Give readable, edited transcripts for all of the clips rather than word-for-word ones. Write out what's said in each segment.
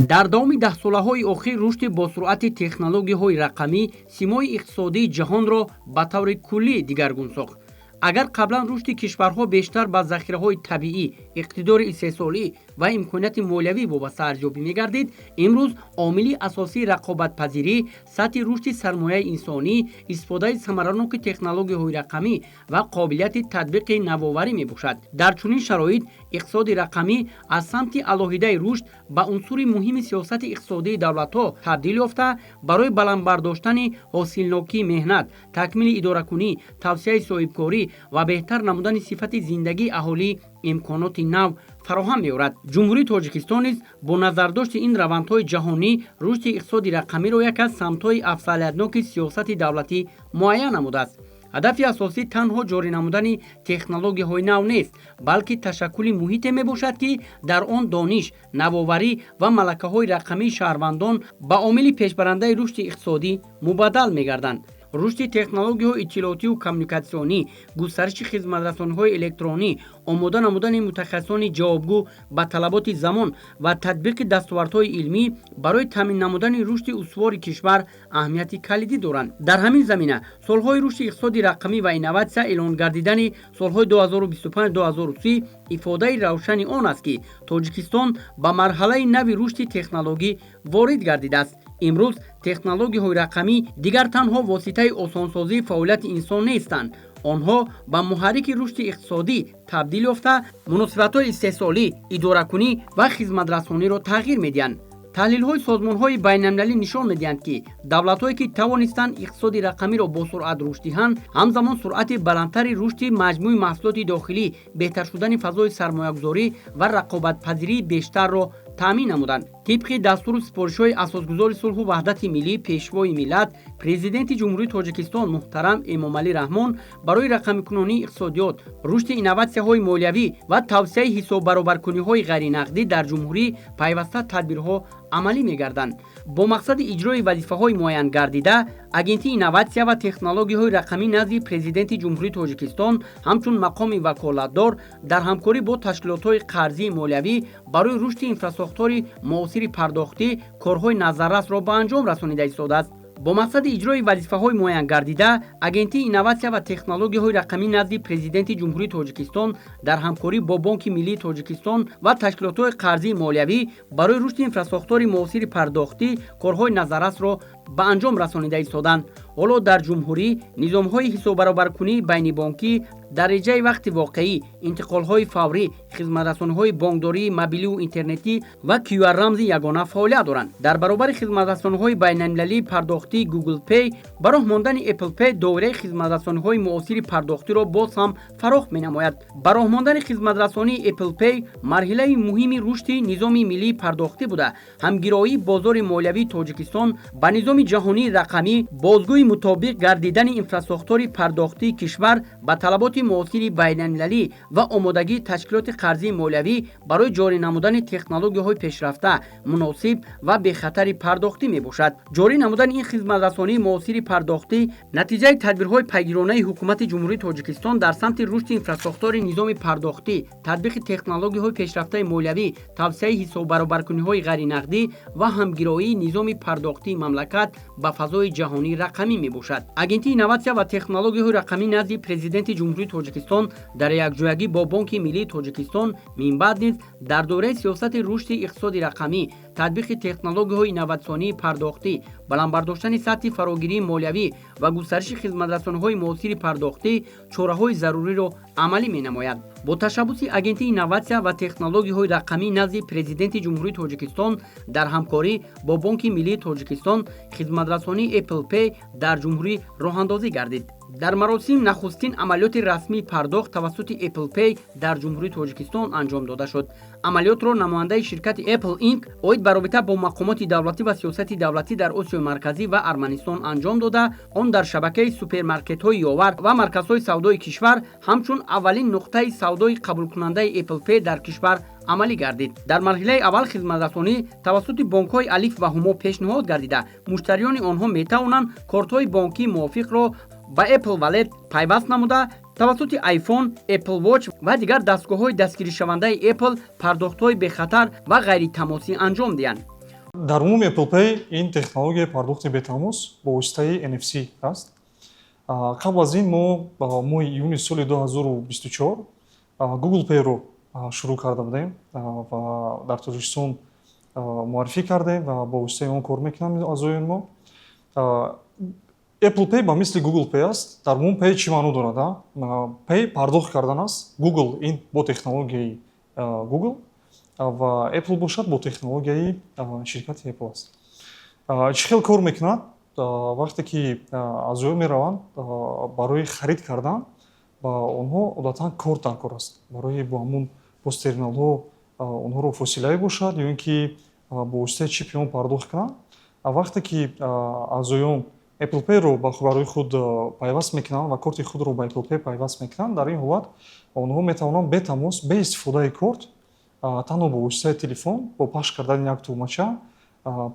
Дар давоми даҳсолаҳои охир рушди босуръати технологияҳои рақамӣ симои иқтисодии ҷаҳонро ба таври куллӣ дигаргун сохт. Агар қаблан рушди кишварҳо бештар ба захираҳои табиӣ, иқтидори истеҳсолӣ ва имконияти молиявӣ вобаста арзёбӣ мегардид, имрӯз омили асосии рақобатпазирӣ сатҳи рушди сармояи инсонӣ, истифодаи самараноки технологияҳои рақамӣ ва қобилияти татбиқи навоварӣ мебошад. Дар чунин шароит иқтисоди рақамӣ аз самти алоҳидаи рушд ба унсури муҳими сиёсати иқтисодии давлатҳо табдил ёфта, барои баланд бардоштани ҳосилнокии меҳнат, такмили идоракунӣ, тавсеаи соҳибкорӣ ва беҳтар намудани сифати зиндагии аҳолӣ имконоти нав фароҳам меорад. Ҷумҳурии Тоҷикистон низ бо назардошти ин равандҳои ҷаҳонӣ рушди иқтисоди рақамиро яке аз самтҳои афзалиятноки сиёсати давлатӣ муайян намудааст. Ҳадафи асосӣ танҳо ҷорӣ намудани технологияҳои нав нест, балки ташаккули муҳите мебошад, ки дар он дониш, навоварӣ ва малакаҳои рақамии шаҳрвандон ба омили пешбарандаи рушди иқтисодӣ мубаддал мегарданд. Рушди технологияҳои иттилоотиву коммуникатсионӣ, густариши хизматрасониҳои электронӣ, омода намудани мутахассисони ҷавобгӯ ба талаботи замон ва татбиқи дастовардҳои илмӣ барои таъмин намудани рушди устувори кишвар аҳамияти калидӣ доранд. Дар ҳамин замина солҳои рушди иқтисоди рақамӣ ва инноватсия эълон гардидани солҳои 2025-2030 ифодаи равшани он аст, ки Тоҷикистон ба марҳалаи нави рушди технологӣ ворид гардидааст. Имрӯз технологияҳои рақамӣ дигар танҳо воситаи осонсозии фаъолияти инсон нестанд. Онҳо ба муҳаррики рушди иқтисодӣ табдил ёфта, муносибатҳои истеҳсолӣ, идоракунӣ ва хизматрасониро тағйир медиҳанд. Таҳлилҳои созмонҳои байналмилалӣ нишон медиҳанд, ки давлатҳое, ки тавонистанд иқтисоди рақамиро босуръат рушд диҳанд, ҳамзамон суръати баландтари рушди маҷмӯи маҳсулоти дохилӣ, беҳтар шудани фазои сармоягузорӣ ва рақобатпазирии бештарро таъмин намуданд. Тибқи дастуру супоришҳои Асосгузори сулҳу ваҳдати миллӣ, Пешвои миллат, Президенти Ҷумҳурии Тоҷикистон муҳтарам Эмомалӣ Раҳмон барои рақамикунонии иқтисодиёт, рушди инноватсияҳои молиявӣ ва тавсеаи ҳисоббаробаркуниҳои ғайринақдӣ дар ҷумҳурӣ пайваста тадбирҳо амалӣ мегарданд. Бо мақсади иҷрои вазифаҳои муайянгардида Агентии инноватсия ва технологияҳои рақамӣ назди Президенти Ҷумҳурии Тоҷикистон ҳамчун мақоми ваколатдор дар ҳамкорӣ бо ташкилотҳои қарзии молиявӣ барои рушди инфрасохтори муосири пардохтӣ корҳои назаррасро ба анҷом расонида истодааст. Бо мақсади иҷрои вазифаҳои муайянгардида Агентии инноватсия ва технологияҳои рақамӣ назди Президенти Ҷумҳурии Тоҷикистон дар ҳамкорӣ бо Бонки Миллии Тоҷикистон ва ташкилотҳои қарзии молиявӣ барои рушди инфрасохтори муосири пардохтӣ корҳои назаррасро ба анҷом расонида истоданд. Ҳоло дар ҷумҳурӣ низомҳои ҳисоббаробаркунии байнибонкӣ дар реҷаи вақти воқеӣ, интиқолҳои фаврӣ, хизматрасониҳои бонкдории мобиливу интернетӣ ва QR рамзи ягона фаъолият доранд. Дар баробари хизматрасониҳои байналмилалии пардохтии Google Pay, ба роҳ мондани Apple Pay доираи хизматрасониҳои муосири пардохтиро боз ҳам фарох менамояд. Ба роҳ мондани хизматрасонии Apple Pay марҳилаи муҳими рушди низоми миллии пардохтӣ буда, ҳамгироии бозори молиявии Тоҷикистон ба низоми ҷаҳонии рақамӣ, бозгӯи мутобиқ гардидани инфрасохтори пардохтии кишвар ба талаботи муосири байналмилалӣ ва омодагии ташкилоти қарзии молиявӣ барои ҷорӣ намудани технологияҳои пешрафта, муносиб ва бехатари пардохтӣ мебошад. Ҷорӣ намудани ин хизматрасонии муосири пардохтӣ натиҷаи тадбирҳои пайгиронаи Ҳукумати Ҷумҳурии Тоҷикистон дар самти рушди инфрасохтори низоми пардохтӣ, татбиқи технологияҳои пешрафтаи молиявӣ, тавсеаи ҳисоббаробаркуниҳои ғайринақдӣ ва ҳамгироии низоми пардохтии мамлакат ба фазои ҷаҳонии рақамӣ мебошад. Агентии инноватсия ва технологияҳои рақамӣ назди Президенти Ҷумҳурии Тоҷикистон дар якҷоягӣ бо Бонки Миллии Тоҷикистон минбаъд низ дар доираи сиёсати рушди иқтисоди рақамӣ, татбиқи технологияҳои инноватсионии пардохтӣ, баланд бардоштани сатҳи фарогирии молиявӣ ва густариши хизматрасониҳои муосири пардохтӣ чораҳои заруриро амалӣ менамояд. Бо ташаббуси Агентии инноватсия ва технологияҳои рақамӣ назди Президенти Ҷумҳурии Тоҷикистон дар ҳамкорӣ бо Бонки Миллии Тоҷикистон хизматрасонии Apple Pay дар ҷумҳурӣ роҳандозӣ гардид. Дар маросим нахустин амалиёти расмии пардохт тавассути Apple Pay дар Ҷумҳурии Тоҷикистон анҷом дода шуд. Амалиётро намояндаи ширкати Apple Inc оид ба робита бо мақомоти давлатӣ ва сиёсати давлатӣ дар Осиёи Марказӣ ва Арманистон анҷом дода, он дар шабакаи супермаркетҳои Ёвар ва марказҳои савдои кишвар ҳамчун аввалин нуқтаи савдои қабулкунандаи Apple Pay дар кишвар амалӣ гардид. Дар марҳилаи аввал хизматрасонӣ тавассути бонкҳои Алиф ва Ҳумо пешниҳод гардида, муштариёни онҳо метавонанд кортҳои бонкии мувофиқро ба Apple Wallet пайваст намуда, тавассути iPhone, Apple Watch ва дигар дастгоҳҳои дастгиришавандаи Apple пардохтҳои бехатар ва ғайритамосӣ анҷом диҳанд. Дар умум, Apple Pay ин технологияи пардохти бетамос бо воситаи NFC аст. Қабл аз ин мо моҳи июни соли 2024 Google Pay-ро шурӯъ карда будем ва дар Тоҷикистон муаррифӣ кардем ва бо воситаи он кор мекунанд аъзоёни мо. Apple Pay ба мисли Google Pay аст. Дар умум, Pay чӣ маъно дорад? Pay пардохт кардан аст. Google ин бо технологияи Google ва Apple бошад, бо технологияи ширкати Apple аст. Чӣ хел кор мекунад? Вақте ки аъзоё мераванд барои харид кардан, ба онҳо одатан корт дар кор аст, барои бо ҳамун посттерминалҳо онҳоро фосилавӣ бошад ё ин ки бо воситаи чипи он пардохт кунанд. Вақте ки аъзоён Apple Pay-ро барои худ пайваст мекунанд ва корти худро ба Apple Pay пайваст мекунанд, дар ин ҳолат онҳо метавонанд бетамос, бе истифодаи корт, танҳо бо воситаи телефон, бо пахш кардани як тугмача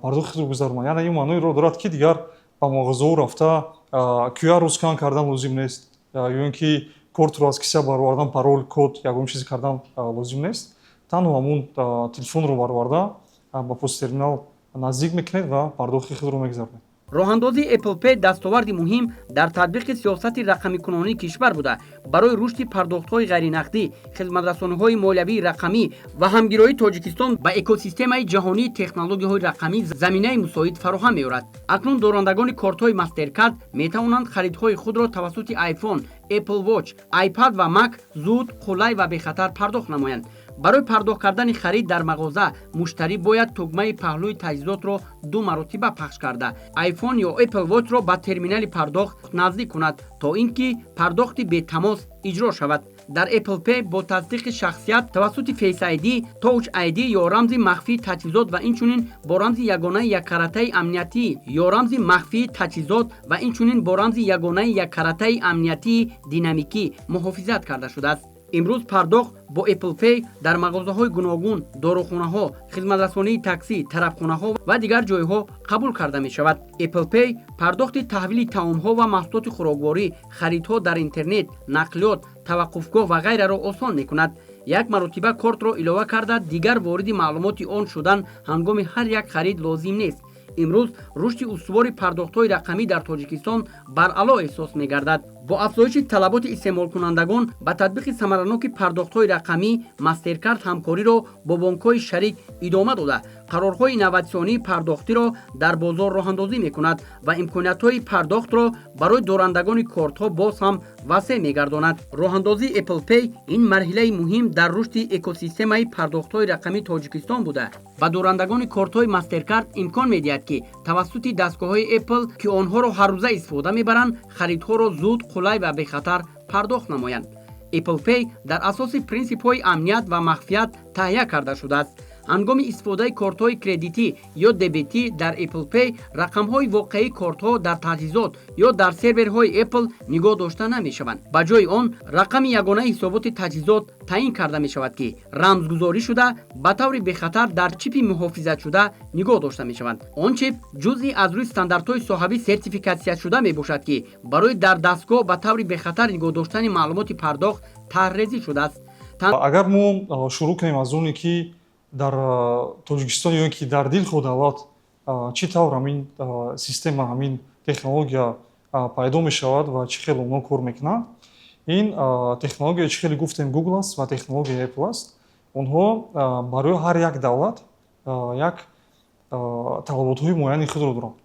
пардохти худро гузаронанд. Яъне ин маъноеро дорад, ки дигар ба мағозаҳо рафта QR скан кардан лозим нест ё ин ки кортро аз киса баровардан, парол, код, ягон чизе кардан лозим нест. Танҳо ҳамун телефонро бароварда, ба посттерминал наздик мекунед ва пардохти худро мегузаронед. Роҳандозии Apple Pay дастоварди муҳим дар татбиқи сиёсати рақамикунонии кишвар буда, барои рушди пардохтҳои ғайринақдӣ, хизматрасониҳои молиявии рақамӣ ва ҳамгироии Тоҷикистон ба экосистемаи ҷаҳонии технологияҳои рақамӣ заминаи мусоид фароҳам меорад. Акнун дорандагони кортҳои Mastercard метавонанд харидҳои худро тавассути iPhone, Apple Watch, iPad ва Mac зуд, қулай ва бехатар пардохт намоянд. Барои пардохт кардани харид дар мағоза муштарӣ бояд тугмаи паҳлӯи таҷҳизотро ду маротиба пахш карда, iPhone ё Apple Watch-ро ба терминали пардохт наздик кунад, то ин ки пардохти бетамос иҷро шавад. Дар Apple Pay бо тасдиқи шахсият тавассути Face ID, Touch ID ё рамзи махфии таҷҳизот ва инчунин бо рамзи ягонаи яккаратаи амниятӣ ё рамзи махфии таҷҳизот ва инчунин бо рамзи ягонаи яккаратаи амниятии динамикӣ муҳофизат карда шудааст. Имрӯз пардохт бо Apple Pay дар мағозаҳои гуногун, дорухонаҳо, хизматрасонии таксӣ, тарабхонаҳо ва дигар ҷойҳо қабул карда мешавад. Apple Pay пардохти таҳвили таомҳо ва маҳсулоти хӯрокворӣ, харидҳо дар интернет, нақлиёт, таваққуфгоҳ ва ғайраро осон мекунад. Як маротиба кортро илова карда, дигар вориди маълумоти он шудан ҳангоми ҳар як харид лозим нест. Имрӯз рушди устувори пардохтҳои рақамӣ дар Тоҷикистон баръало эҳсос мегардад. Бо афзоиши талаботи истеъмолкунандагон ба татбиқи самараноки пардохтҳои рақамӣ, Мастеркард ҳамкориро бо бонкҳои шарик идома дода, қарорҳои инноватсионии пардохтиро дар бозор роҳандозӣ мекунад ва имкониятҳои пардохтро барои дорандагони кортҳо боз ҳам васеъ мегардонад. Роҳандозии Apple Pay ин марҳилаи муҳим дар рушди экосистемаи пардохтҳои рақамии Тоҷикистон буда, ба дорандагони кортҳои Мастеркард имкон медиҳад, ки тавассути дастгоҳҳои Apple, ки онҳоро ҳаррӯза истифода мебаранд, харидҳоро зуд, қулай ва бехатар пардохт намоянд. Apple Pay дар асоси принсипҳои амният ва махфият таҳия карда шудааст. Ҳангоми истифодаи кортҳои кредитӣ ё дебетӣ дар Apple Pay рақамҳои воқеии кортҳо дар таҷҳизот ё дар серверҳои Apple нигоҳ дошта намешаванд. Ба ҷои он рақами ягонаи ҳисоботи таҷҳизот таъин карда мешавад, ки рамзгузорӣ шуда, ба таври бехатар дар чипи муҳофизатшуда нигоҳ дошта мешаванд. Он чип ҷузъи аз рӯи стандартҳои соҳавӣ сертификатсияшуда мебошад, ки барои дар дастгоҳ ба таври бехатар нигоҳ доштани маълумоти пардохт тарҳрезӣ шудааст. Агар мо шурӯъ кунем аз оне, ки дар Тоҷикистон ё ин ки дар дилхоҳ давлат чӣ тавр ҳамин система, ҳамин технология пайдо мешавад ва чӣ хел онҳо кор мекунанд, ин технология, чӣ хеле гуфтем, Google аст ва технологияи Apple аст. Онҳо барои ҳар як давлат як талаботҳои муайяни худро доранд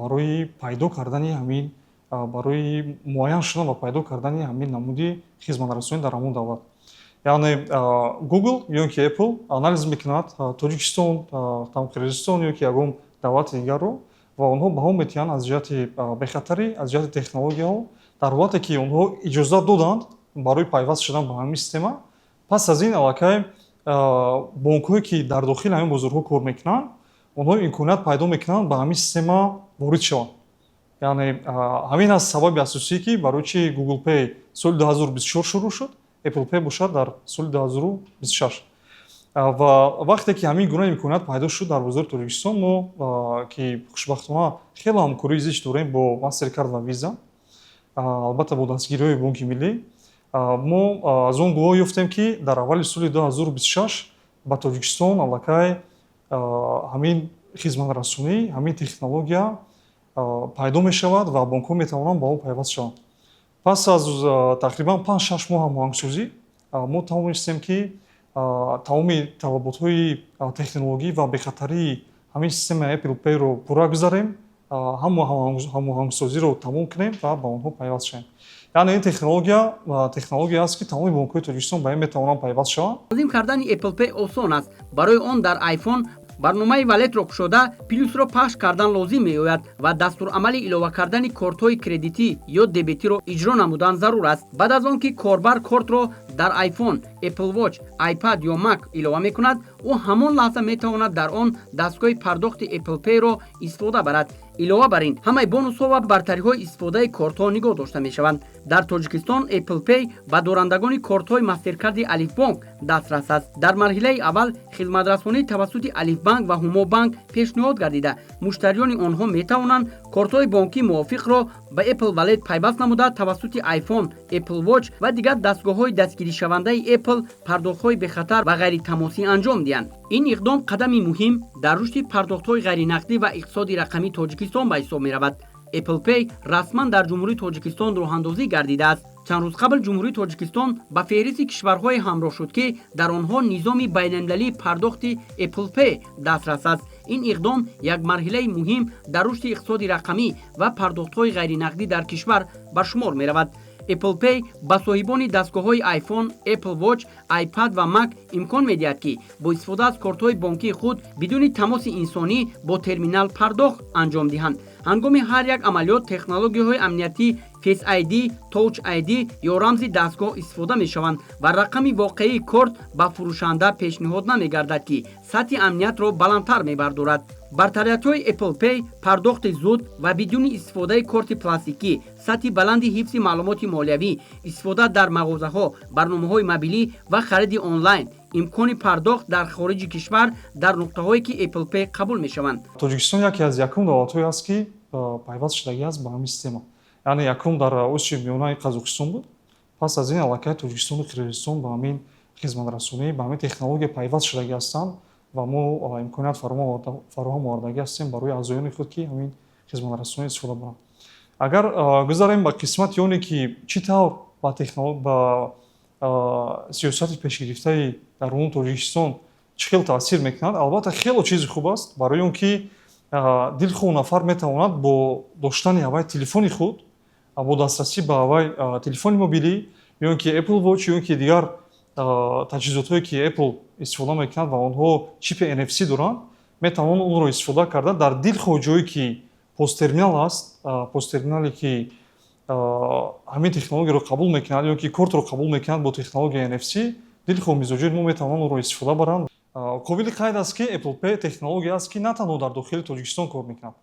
барои пайдо кардани ҳамин, барои муайян шудан ва пайдо кардани ҳамин намуди хизматрасонӣ дар ҳамон давлат. Яъне Google ё ин ки Apple анализ мекунад Тоҷикистон, Қирғизистон ё ки ягон давлати дигарро ва онҳо баҳо медиҳанд аз ҷиҳати бехатарӣ, аз ҷиҳати технологияҳо. Дар ҳолате ки онҳо иҷозат доданд барои пайваст шудан ба ҳамин система, пас аз ин аллакай бонкҳое, ки дар дохили ҳамин бозорҳо кор мекунанд, онҳо имконият пайдо мекунанд ба ҳамин система ворид шаванд. Яъне ҳамин аст сабаби асосие, ки барои чи Google Pay соли 2024 шурӯъ шуд, Apple Pay бошад дар соли 2026. Ва вақте ки ҳамин гуна имконият пайдо шуд дар бозори Тоҷикистон, мо, ки хушбахтона хеле ҳамкории зич дорем бо Mastercard ва Visa, албатта бо дастгириҳои Бонки Миллӣ, мо аз он гувоҳ ёфтем, ки дар аввали соли 2026 ба Тоҷикистон аллакай ҳамин Хизматрасонӣ ҳамин технология пайдо мешавад ва бонкҳо метавонанд ба он пайваст шаванд. Пас аз тақрибан 5-6 моҳ ҳамоҳангсозӣ мо тавонистем, ки тамоми талаботҳои технологӣ ва бехатарии ҳамин системаи Apple Pay-ро пурра гузарем, ҳамоҳангсозиро тамом кунем ва ба онҳо пайваст шавем. Яъне ин технология технология аст, ки тамоми бонкҳои Тоҷикистон ба ин метавонанд пайваст шаванд. Танзим кардани Apple Pay осон аст. Барои он дар iPhone барномаи Wallet-ро кушода, плюсро пахш кардан лозим меояд ва дастурамали илова кардани кортҳои кредитӣ ё дебетиро иҷро намудан зарур аст. Баъд аз он ки корбар кортро дар iPhone, Apple Watch, iPad ё Mac илова мекунад, ӯ ҳамон лаҳза метавонад дар он дастгоҳи пардохти Apple Pay-ро истифода барад. Илова бар ин, ҳамаи бонусҳо ва бартариҳои истифодаи кортҳо нигоҳ дошта мешаванд. Дар Тоҷикистон Apple Pay ба дорандагони кортҳои Мастеркарди Алифбонк дастрас аст. Дар марҳилаи аввал хизматрасонӣ тавассути Алифбанк ва Ҳумобанк пешниҳод гардида, муштариёни онҳо метавонанд кортҳои бонкии мувофиқро ба Apple Wallet пайваст намуда, тавассути iPhone, Apple Watch ва дигар дастгоҳҳои дастгиришавандаи Apple пардохтҳои бехатар ва ғайритамосӣ анҷом диҳанд. Ин иқдом қадами муҳим дар рушди пардохтҳои ғайринақдӣ ва иқтисоди рақамии Тоҷикистон ба ҳисоб меравад. Apple Pay расман дар Ҷумҳурии Тоҷикистон роҳандозӣ гардидааст. Чанд рӯз қабл Ҷумҳурии Тоҷикистон ба феҳристи кишварҳое ҳамроҳ шуд, ки дар онҳо низоми байналмилалии пардохти Apple Pay дастрас аст. Ин иқдом як марҳилаи муҳим дар рушди иқтисоди рақамӣ ва пардохтҳои ғайринақдӣ дар кишвар ба шумор меравад. Apple Pay ба соҳибони дастгоҳҳои iPhone, Apple Watch, iPad ва Mac имкон медиҳад, ки бо истифода аз кортҳои бонкии худ бидуни тамоси инсонӣ бо терминал пардохт анҷом диҳанд. Ҳангоми ҳар як амалиёт технологияҳои амниятӣ Face ID, Touch ID ё рамзи дастгоҳ истифода мешаванд ва рақами воқеии корт ба фурӯшанда пешниҳод намегардад, ки сатҳи амниятро баландтар мебардорад. Бартариятҳои Apple Pay: пардохти зуд ва бидуни истифодаи корти пластикӣ, сатҳи баланди ҳифзи маълумоти молиявӣ, истифода дар мағозаҳо, барномаҳои мобилӣ ва хариди онлайн, имкони пардохт дар хориҷи кишвар дар нуқтаҳое, ки Apple Pay қабул мешаванд. Тоҷикистон яке аз якум давлатҳое аст, ки пайваст шудагӣ аст ба ҳамин система. Яъне якум дар Осиёи Миёнаи Қазоқистон буд. Пас аз ин аллакай Тоҷикистону Қирғизистон ба ҳамин хизматрасонӣ, ба ҳамин технология пайваст шудагӣ ҳастанд ва мо имконият фароҳам овардагӣ ҳастем барои аъзоёни худ, ки ҳамин хизматрасонӣ истифода баранд. Агар гузарем ба қисмати оне, ки чӣ тавр ба сиёсати пешгирифтаи дар умум Тоҷикистон чӣ хел таъсир мекунад, албатта, хело чизи хуб аст, барои он ки дилхоҳ нафар метавонад бо доштани ҳавай телефони худ, бо дастрасӣ ба ҳавай телефони мобилӣ ё ин ки Apple Watch, ё ин ки дигар таҷҳизотҳое, ки Apple истифода мекунад ва онҳо чипи NFC доранд, метавонанд онро истифода карда, дар дилхоҳ ҷое, ки посттерминал аст, посттерминале, ки ҳамин технологияро қабул мекунад ё ки кортро қабул мекунад бо технологияи NFC, дилхоҳ мизоҷони мо метавонанд онро истифода баранд. Қобили қайд аст, ки Apple Pay технология аст, ки на танҳо дар дохили Тоҷикистон кор мекунад,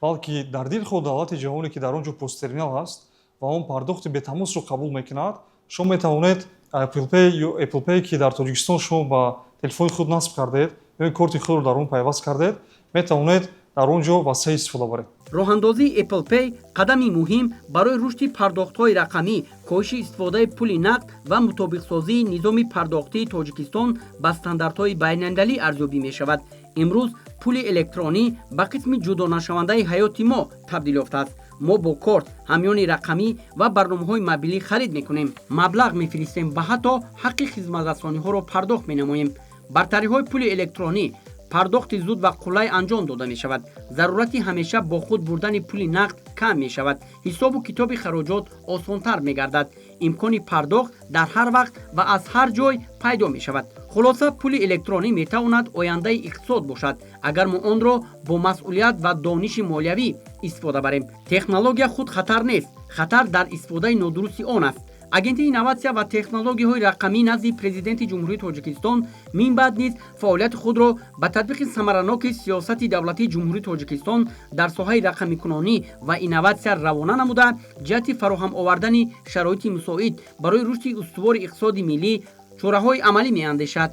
балки дар дилхоҳ давлати ҷаҳоне, ки дар он ҷо посттерминал ҳаст ва он пардохти бетамосро қабул мекунад, шумо метавонед Apple Pay ё Apple Pay, ки дар Тоҷикистон шумо ба телефони худ насб кардед ё корти худро дар он пайваст кардед, метавонед дар он ҷо васеъ истифода баред. Роҳандозии Apple Pay қадами муҳим барои рушди пардохтҳои рақамӣ, коҳиши истифодаи пули нақд ва мутобиқсозии низоми пардохтии Тоҷикистон ба стандартҳои байналмилалӣ арзёбӣ мешавад. Имрӯз пули электронӣ ба қисми ҷудонашавандаи ҳаёти мо табдил ёфтааст. Мо бо корт, ҳамёни рақамӣ ва барномаҳои мобилӣ харид мекунем, маблағ мефиристем ва ҳатто ҳаққи хизматрасониҳоро пардохт менамоем. Бартариҳои пули электронӣ: пардохти зуд ва қулай анҷом дода мешавад, зарурати ҳамеша бо худ бурдани пули нақд кам мешавад, ҳисобу китоби хароҷот осонтар мегардад, имкони пардохт дар ҳар вақт ва аз ҳар ҷой пайдо мешавад. Хулоса, пули электронӣ метавонад ояндаи иқтисод бошад, агар мо онро бо масъулият ва дониши молиявӣ истифода барем. Технология худ хатар нест, хатар дар истифодаи нодурусти он аст. Агентии инноватсия ва технологияҳои рақамӣ назди Президенти Ҷумҳурии Тоҷикистон минбаъд низ фаъолияти худро ба татбиқи самараноки сиёсати давлатии Ҷумҳурии Тоҷикистон дар соҳаи рақамикунонӣ ва инноватсия равона намуда, ҷиҳати фароҳам овардани шароити мусоид барои рушди устувори иқтисоди миллӣ чораҳои амалӣ меандешад.